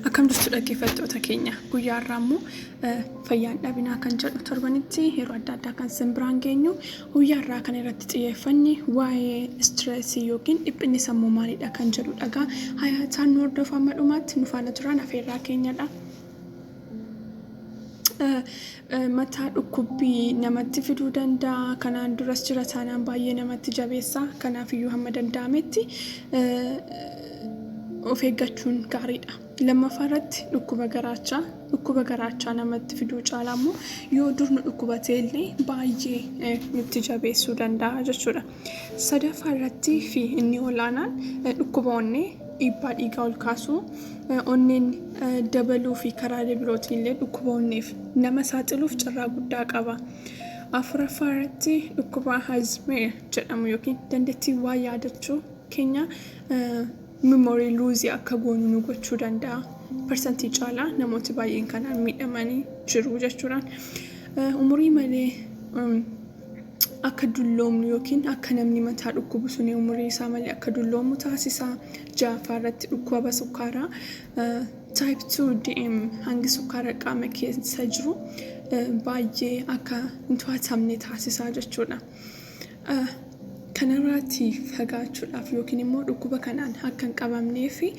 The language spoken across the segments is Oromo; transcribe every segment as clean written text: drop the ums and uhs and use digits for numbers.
Akkam jirtu dhaggeeffattoota keenya? Guyyaa har'aa immoo fayyaan dhabinaa kan jedhu torbanitti yeroo adda addaa kan isin biraan geenyu, guyyaa har'aa kan irratti xiyyeeffanne waa'ee stress yookiin dhiphinni sammuu maalidha kan jedhu dhagaa. Hayaataan nu hordofaa, amma dhumaatti nu faana turaan afeerraa keenyadha. Mataa dhukkubbii namatti fiduu danda'a. Kanaan duras jira taanaan baay'ee namatti jabeessa. Kanaafiyyuu hamma danda'ametti of eeggachuun gaariidha. Lammaffaa irratti dhukkuba garaachaa. Dhukkuba garaachaa namatti fiduu caalaa immoo yoo dur nu dhukkubatee illee baay'ee nutti jabeessuu danda'a jechuudha. Sadaffaa irratti fi inni olaanaan dhukkuba onnee, dhiibbaa dhiigaa ol kaasuu, onneen dabaluu fi karaalee birootiin illee dhukkuba onneef nama saaxiluuf carraa guddaa qaba. Afuraffaa irratti dhukkuba Alzheimer jedhamu yookiin dandeettii waa yaadachuu keenya, memory loss akka goonu nu gochuu danda'a. Parsantii caalaa namooti baay'een kanaan miidhamanii jiru jechuudhaan. Umurii malee akka dulloomnu yookiin akka namni mataa dhukkubu suni umurii isaa malee akka dulloomu taasisa. Ja'affaa irratti dhukkuba sukkaaraa type 2 DM, hangi sukkaara qaama keessa jiru baay'ee akka hin to'atamne taasisa jechuudha. Kanarraatii fagaachuudhaaf yookiin immoo dhukkuba kanaan akka hin qabamnee fi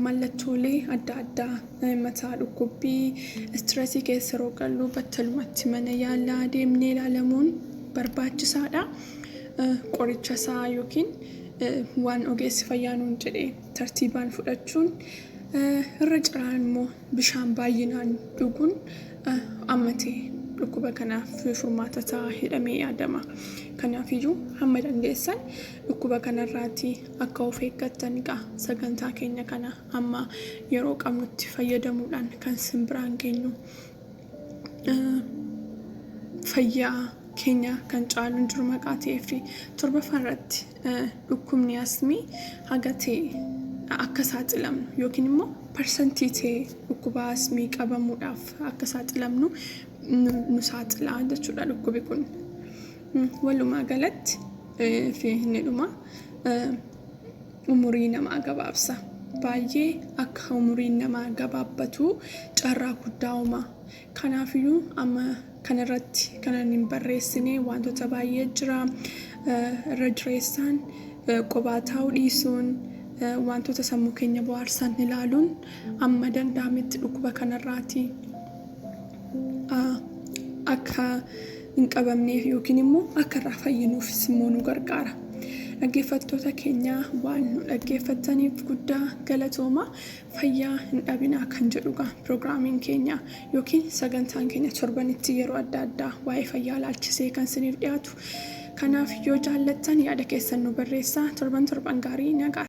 mallattoolee adda addaa, mataa dhukkubbii, stress keessa yeroo gallu battalumatti mana yaalaa deemnee ilaalamuun barbaachisaadha. Qoricha isaa yookiin waan ogeessi fayyaa nuun jedhe tartiibaan fudhachuun, irra caalaan immoo bishaan baay'inaan dhuguun amma ta'e dhukkuba kanaaf furmaata ta'a jedhamee yaadama. Kanaafiyyuu hamma dandeessan dhukkuba kanarraatii akka of eeggattan egaa sagantaa keenya kana amma yeroo qabnutti fayyadamuudhaan kan isin biraan geenyu. Fayyaa keenya kan caalu hin jiru maqaa ta'ee fi torbaffaa irratti dhukkubni asmii haga ta'e akka saaxilamnu yookiin immoo parsantii ta'e dhukkuba asmii qabamuudhaaf akka saaxilamnu nu saaxila jechuudha dhukkubi kun. Walumaa galatti fi inni dhuma umurii namaa gabaabsa. Baay'ee akka umuriin namaa gabaabbatu carraa guddaa uuma. Kanaafiyyuu amma kanarratti kanan hin barreessine wantoota baay'ee jira. Irra jireessaan qophaa taa'uu dhiisuun, wantoota sammuu keenya bohaarsan ilaaluun amma danda'ametti dhukkuba kanarraatii akka hin qabamneef yookiin immoo akka irraa fayyinuufis immoo nu gargaara. Dhaggeeffattoota keenya, waan nu dhaggeeffattaniif guddaa galatooma. Fayyaa hin dhabinaa kan jedhuga piroogiraamiin keenya yookiin sagantaan keenya torbanitti yeroo adda addaa waa'ee fayyaa laalchisee kan isiniif dhiyaatu. Kanaaf yoo jaallattan yaada keessan nu barreessaa. Torban torban gaarii, nagaa.